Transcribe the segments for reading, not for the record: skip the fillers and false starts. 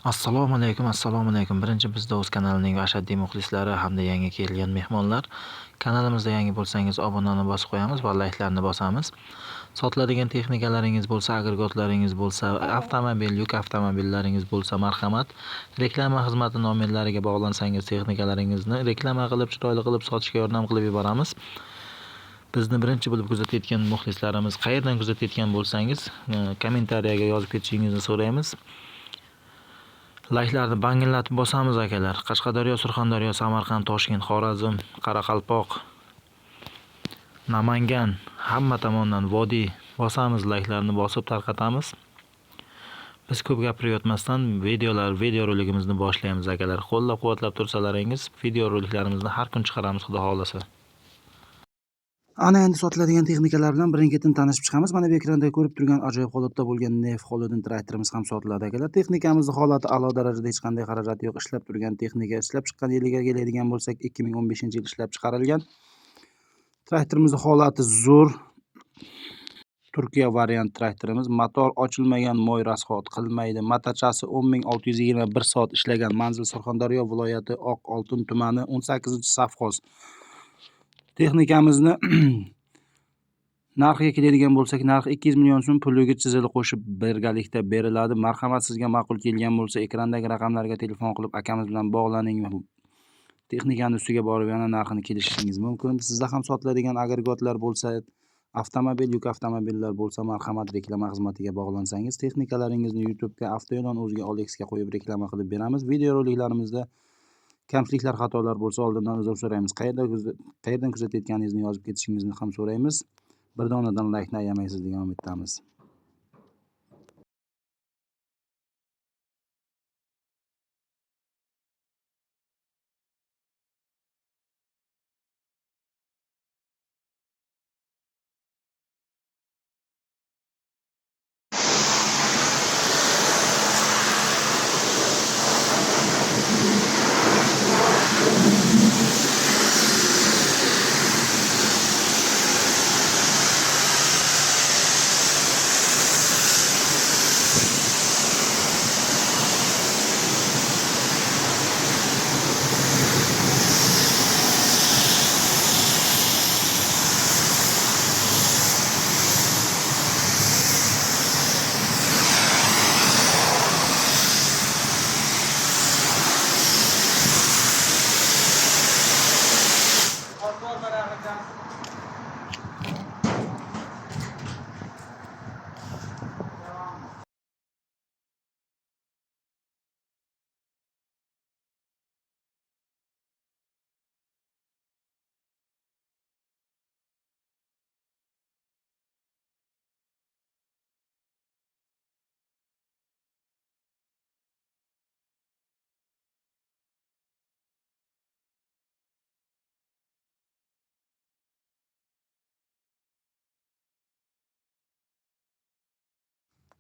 Assalomu alaykum, assalomu alaykum. Birinchi bizda o'z kanalining ashaddiy muxlislari hamda yangi kelgan mehmonlar. Kanalimizda yangi bo'lsangiz, obunani bosib qo'yamiz va layklarni bosamiz. Sotiladigan texnikalaringiz bo'lsa, agregatlaringiz bo'lsa, avtomobil, yuk avtomobillaringiz bo'lsa, marhamat. Reklama xizmati nomerlariga bog'lansangiz, texnikalaringizni reklama qilib, chiroyli qilib sotishga yordam qilib yuboramiz. Bizni birinchi bo'lib kuzatayotgan muxlislarimiz, qayerdan kuzatayotgan bo'lsangiz, kommentariyaga yozib ketishingizni so'raymiz. Layklarni bangillatib bosamiz akalar. Qashqadaryo, Surxondaryo, Samarqand, Toshkent, Xorazm, Qoraqalpoq, Namangan, hamma tomondan vodiy bosamiz, layklarni bosib tarqatamiz. Biz ko'p gapirib yotmasdan videorolikimizni boshlaymiz akalar. Qo'llab-quvvatlab tursalaringiz, videoroliklarimizni har kun chiqaramiz, xudo xohlasa. Ana endi sotiladigan texnikalar bilan birin-ketin tanishib chiqamiz. Mana bu ekranda ko'rib turgan ajoyib holatda bo'lgan Nef Holodin traktorimiz ham sotiladi akalar. Texnikamizni holati a'lo darajada, hech qanday xarajati yo'q. Ishlab turgan texnika, ishlab chiqqan yiliga keladigan bo'lsak, 2015-yil ishlab chiqarilgan. Traktorimizning holati zo'r. Turkiya variant traktorimiz. Motor ochilmagan, moy rasxod qilmaydi. Matachasi 10,621 soat ishlagan. Manzil Surxondaryo viloyati Oq Oltin tumani 18-sovxoz. Texnikamizni narxiga keladigan bo'lsak, narxi 200 million so'm, puliga chizili qo'shib birgalikda beriladi. Marhamat, sizga ma'qul kelgan bo'lsa, ekrandagi raqamlarga telefon qilib akamiz bilan bog'laning. Texnikani ustiga borib yana narxini kelishishingiz mumkin. Sizda ham sotiladigan agregatlar bo'lsa, avtomobil, yuk avtomobillar bo'lsa, marhamat, reklama xizmatiga bog'lansangiz, texnikalaringizni YouTube'ga, Avtoe'lon o'ziga OLXga qo'yib reklama qilib beramiz. Videoroliklarimizda kamchiliklar, xatolar bo'lsa, oldindan uzr so'raymiz. Qayerdan kuzatayotganingizni yozib ketishingizni ham so'raymiz. Bir donadan laykni ayamaysiz degan umiddamiz.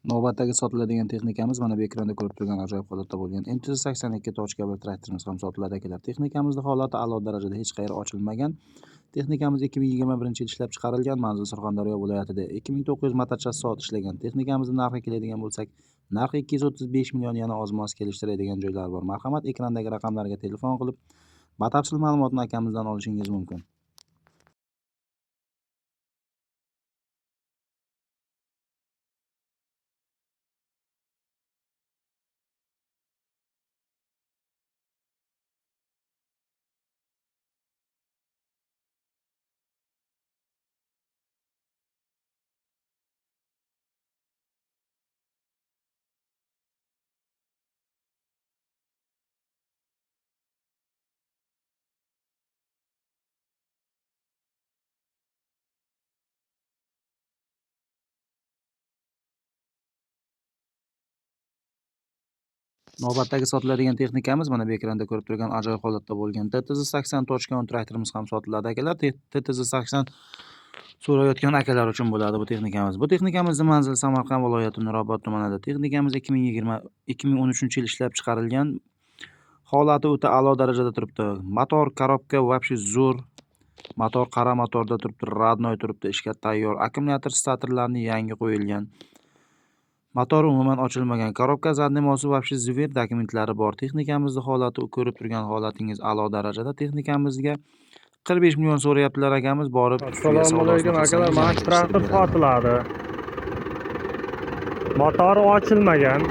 Navbatdagi sotiladigan texnikamiz mana bu ekranda ko'rib turgan ajoyib holatda bo'lgan MTZ 82.1 traktorimiz ham sotiladi akalar. Texnikamizning holati a'lo darajada, hech qayeri ochilmagan. Texnikamiz 2021-yil ishlab chiqarilgan, manzil Surxondaryo viloyatida 2900 motachasi soat ishlagan. Texnikamizning narxiga keladigan bo'lsak, narxi 235 million, yana oz-moz kelishtiradigan joylar bor. Marhamat, ekrandagi raqamlarga telefon qilib, batafsil ma'lumotni akamizdan olishingiz mumkin. Navbatdagi sotiladigan texnikamiz mana bu ekranda ko'rib turgan ajoyib holatda bo'lgan TTZ 80.10 traktorimiz ham sotiladi akalar. TTZ 80 so'rayotgan akalar uchun bo'ladi bu texnikamiz. Bu texnikamizning manzili Samarqand viloyati Nurobod tumanida. Texnikamiz 2013-yil ishlab chiqarilgan. Holati o'ta a'lo darajada turibdi. Motor, korobka вообще zo'r. Motor qara motorda turibdi, radnoy turibdi, ishga tayyor. Akkumulyator statorlarni yangi qo'yilgan. Motor umuman ochilmagan. Korobka zadnimosi вообще zver, dokumentlari bor. Texnikamizni holati ko'rib turgan holatingiz a'lo darajada. Texnikamizga 45 million so'rayaptilar akamiz, borib ustiga Assalomu savdosini alaykum akalar, qilsangiz mana yana shu kelishtirib traktor beradi. sotiladi. Motori ochilmagan.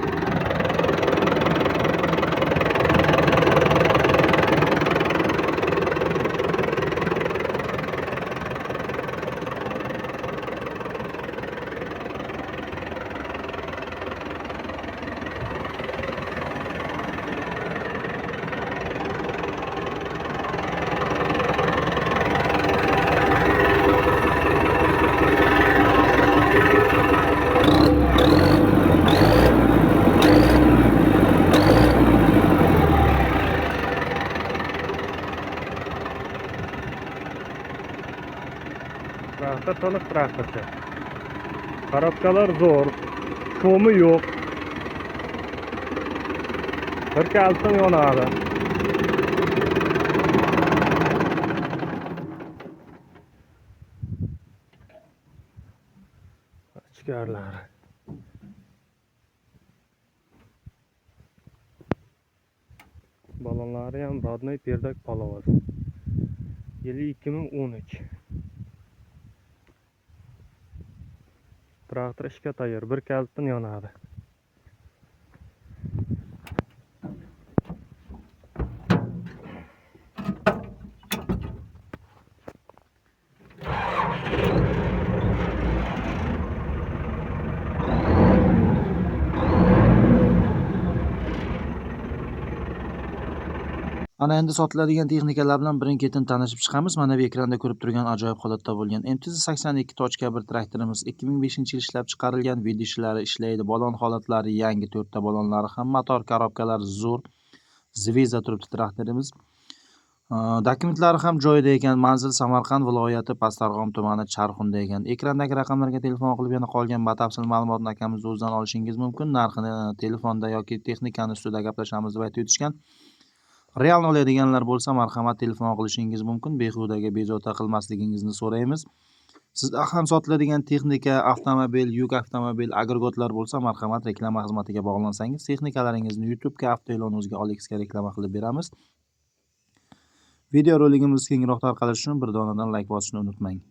Traktor to'liq traktorcha. Korobkalar zo'r, sho'mi yo'q. Bir kalitdan yonadi. Ichkarilari. Balonlari ham rodnoy perdak polovoz. Yili 2013. Traktor ishga tayyor, bir kalitdan yonadi. Ana endi sotiladigan texnikalar bilan birin-ketin tanishib chiqamiz. Mana bu ekranda ko'rib turgan ajoyib holatda bo'lgan MTZ 82.1 traktorimiz 2005-yil ishlab chiqarilgan, vidishlari ishlaydi, balon holatlari yangi, 4 ta balonlari ham, motor korobkalari zo'r, Zvezda turibdi traktorimiz. Dokumentlari ham joyida ekan. Manzil Samarqand viloyati Pastdarg'om tumani Charxunda ekan. Ekrandagi raqamlarga telefon qilib yana qolgan batafsil ma'lumotni akamiz o'zidan olishingiz mumkin. Narxini telefonda yoki texnikani ustida gaplashamiz deb aytib o'tishgan. Realni oladiganlar bo'lsa, marhamat telefon qilishingiz mumkin. Behudaga bezovta qilmasligingizni so'raymiz. Sizda ham sotiladigan texnika, avtomobil, yuk avtomobil, agregatlar bo'lsa, marhamat reklama xizmatiga bog'lansangiz, texnikalaringizni YouTube'ga, avtoilon.uzga, OLXga reklama qilib beramiz. Video roligimiz kengroq tarqalishi uchun bir donadan like bosishni unutmang.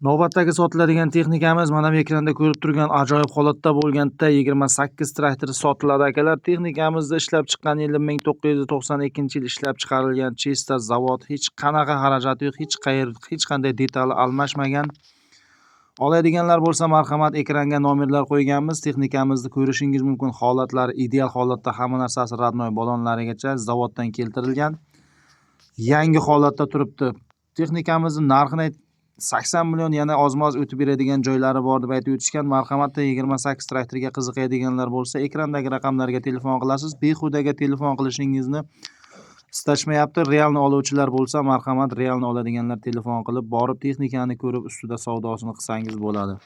Navbatdagi sotiladigan texnikamiz mana bu ekranda ko'rib turgan ajoyib holatda bo'lgan T28 traktori sotiladi akalar. Texnikamizda ishlab chiqqan yili 1992-yil ishlab chiqarilgan, chista zavod, hech qanaqa xarajati yo'q, hech qayer, hech qanday detali almashmagan. Oladiganlar bo'lsa marhamat, ekranga nomerlar qo'yganmiz. Texnikamizni ko'rishingiz mumkin. Holatlari ideal holatda, hamma narsasi rodnoy balonlarigacha zavoddan keltirilgan. Yangi holatda turibdi. Texnikamizning narxini 80 million, yana ozmoz o'tib beradigan joylari bor deb aytib o'tishgan. Marhamat, T28 traktoriga qiziqadiganlar bo'lsa, ekrandagi raqamlarga telefon qilasiz. Behudaga telefon qilishingizni istashmayapti. Realni oluvchilar bo'lsa, marhamat, realni oladiganlar telefon qilib, borib texnikani ko'rib, ustida savdosini qilsangiz bo'ladi.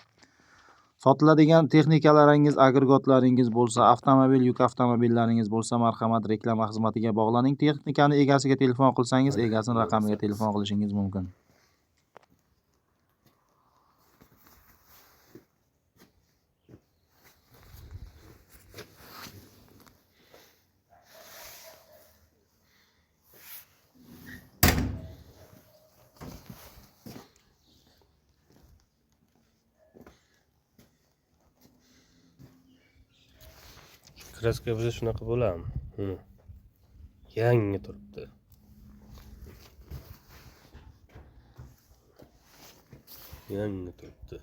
Sotiladigan texnikalaringiz, agregatlaringiz bo'lsa, avtomobil, yuk avtomobillaringiz bo'lsa, marhamat, reklama xizmatiga bog'laning. Texnikani egasiga telefon qilsangiz, egasining raqamiga telefon qilishingiz mumkin. Kraska bizda shunaqa bo'ladimi? Yangi turibdi. Yangi turibdi.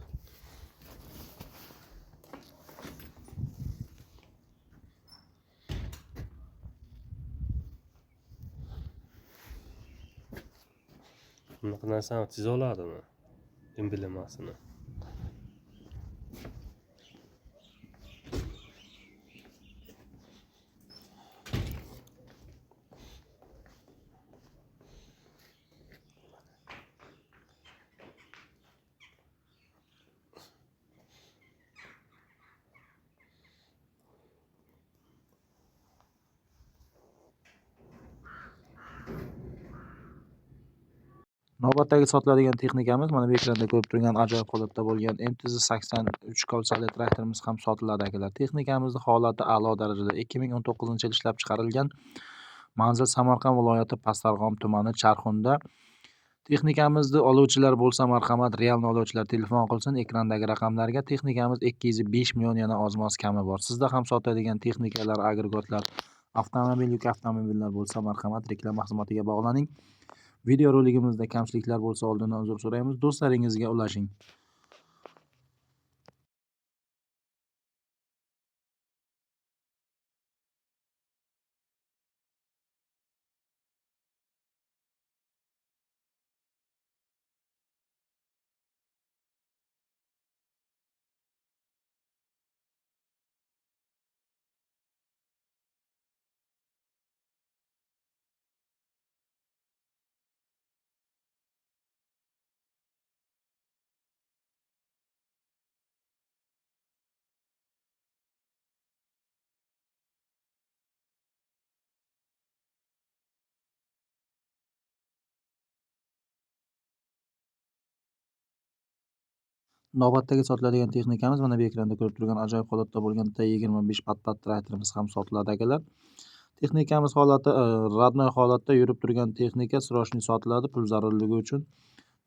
Bunaqa narsani chiza oladimi? Emblemasini. Navbatdagi sotiladigan texnikamiz mana bu ekranda ko'rib turgan ajoyib holatda bo'lgan MTZ 83 kolsali traktorimiz ham sotiladi akalar. Texnikamizning holati a'lo darajada. 2019-yil ishlab chiqarilgan. Manzil Samarqand viloyati Pastdarg'om tumani Charxunda. Texnikamizni oluvchilar bo'lsa marhamat, realni oluvchilar telefon qilsin ekrandagi raqamlarga. Texnikamiz 205 million yana oz-moz kami bor. Sizda ham sotadigan texnikalar, agregatlar, avtomobil, yuk avtomobillar bo'lsa marhamat, reklama xizmatiga bog'laning. Video roligimizda kamchiliklar bo'lsa oldindan uzr so'raymiz. Do'stlaringizga ulashing. Navbatdagi sotiladigan texnikamiz mana bu ekranda ko'rib turgan ajoyib holatda bo'lgan T25 Patpat traktorimiz ham sotiladi akalar. Texnikamiz holati родной holatda yurib turgan texnika, срочный sotiladi pul zarurligi uchun.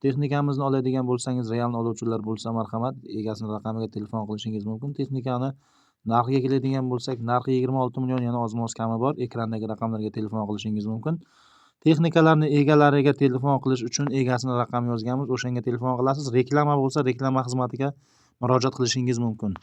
Texnikamizni oladigan bo'lsangiz, realni oluvchilar bo'lsa marhamat, egasini raqamiga telefon qilishingiz mumkin. Texnikani narxiga keladigan bo'lsak, narxi 26 million yana oz-moz kami bor. Ekrandagi raqamlarga telefon qilishingiz mumkin. Texnikalarni egalariga telefon qilish uchun egasini raqam yozganmiz, o'shanga telefon qilasiz. Reklama bo'lsa, reklama xizmatiga murojaat qilishingiz mumkin.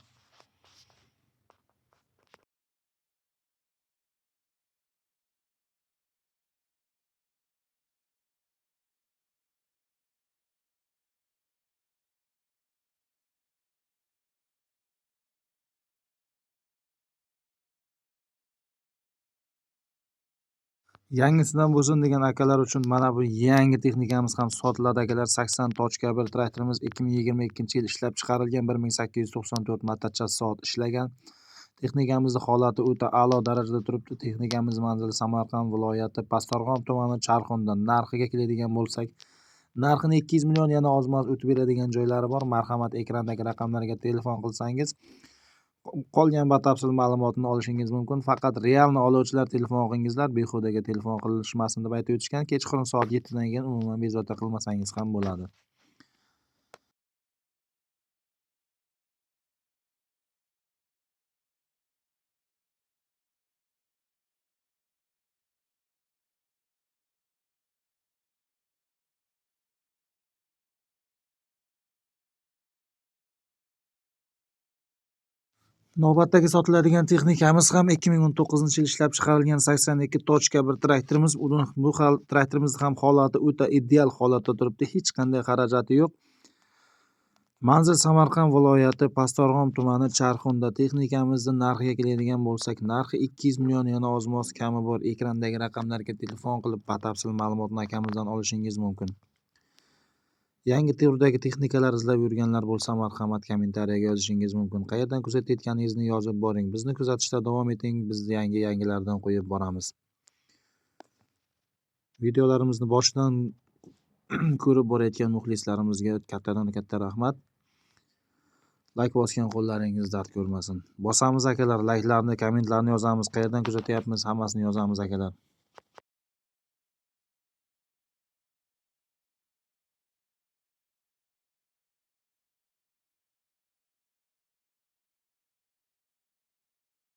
Yangisidan bo'lsin degan akalar uchun mana bu yangi texnikamiz ham sotiladi akalar. 80.1 traktorimiz 2022-yil ishlab chiqarilgan, 1894 martacha soat ishlagan. Texnikamizning holati o'ta a'lo darajada turibdi. Texnikamiz manzili Samarqand viloyati Pastdarg'om tumani Charxunda. Narxiga keladigan bo'lsak, narxini 200 million yana oz-moz o'tib beradigan joylari bor. Marhamat, ekrandagi raqamlarga telefon qilsangiz qolgan batafsil ma'lumotni olishingiz mumkin. Faqat realni oluvchilar telefon qilingizlar, behudaga telefon qilishmasin deb aytib o'tishgan. Kechqurun soat 7 dan keyin umuman bezovta qilmasangiz ham bo'ladi. Navbatdagi sotiladigan texnikamiz ham 2019-yil ishlab chiqarilgan 82.1 traktorimiz. Bu traktorimizning ham holati o'ta ideal holatda turibdi. Hech qanday xarajati yo'q. Manzil Samarqand viloyati Pastdarg'om tumani Charxunda. Texnikamizning narxiga keladigan bo'lsak, narxi 200 million yana oz-moz kami bor. Ekrandagi raqamlarga telefon qilib batafsil ma'lumotni akamizdan olishingiz mumkin. Yangi turdagi texnikalar izlab yurganlar bo'lsa marhamat, kommentariyaga yozishingiz mumkin. Qayerdan kuzatayotganingizni yozib boring. Bizni kuzatishda davom eting. Biz yangi yangilardan qo'yib boramiz. Videolarimizni boshidan ko'rib borayotgan muxlislarimizga kattadan katta rahmat. Like bosgan qo'llaringiz dard ko'rmasin. Bosamiz akalar, likelarni, kommentlarni yozamiz. Qayerdan kuzatyapmiz, hammasini yozamiz akalar.